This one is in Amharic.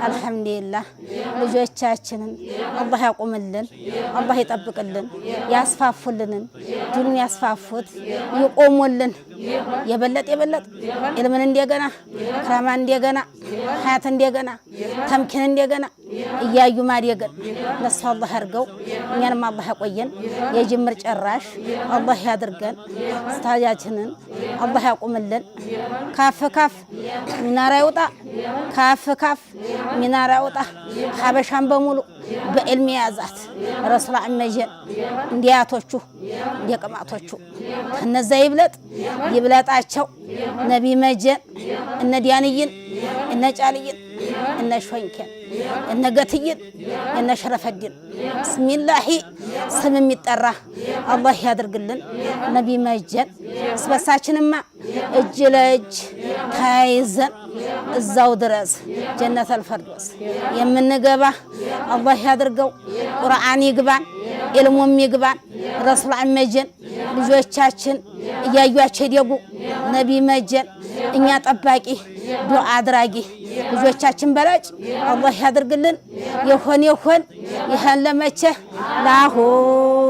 አልሐምዱሊላህ። ልጆቻችንን አላህ ያቁምልን፣ አላህ ይጠብቅልን፣ ያስፋፉልንን ዲኑን ያስፋፉት፣ ይቆሙልን። የበለጥ የበለጥ ኢልምን እንደገና ክራማ እንደገና ሀያት እንደገና ተምኪን እንደገና እያዩ ማደገን ለሱ አላህ አድርገው እኛንም አላህ ያቆየን። የጅምር ጨራሽ አላህ ያድርገን። ስታጃችንን አላህ ያቁምልን። ካፍ ካፍ ሚናራ ይውጣ፣ ካፍ ካፍ ሚናራ ይውጣ። ሀበሻን በሙሉ በዕልም የያዛት ረሱል አመጀን እንዲያቶቹ እንዲያቅማቶቹ ከነዛ ይብለጥ ይብለጣቸው። ነቢ መጀን እነ ዲያንይን እነ ጫልይን እነ ሾንኬን እነ ገትይን እነ ሸረፈዲን ብስሚላሂ ስም የሚጠራ አላህ ያድርግልን። ነቢ መጀን ስበሳችንማ እጅ ለእጅ ተያይዘን እዛው ድረስ ጀነተል ፈርዶስ የምንገባ አላህ ያድርገው። ቁርአን ይግባን፣ ኢልሙም ይግባን። ረሱል መጀን ልጆቻችን እያዩአቸው ይደጉ። ነቢ መጀን እኛ ጠባቂ ዱዓ አድራጊ ልጆቻችን በላጭ አላህ ያድርግልን። የሆን የሆን ይህን ለመቼ ላሁን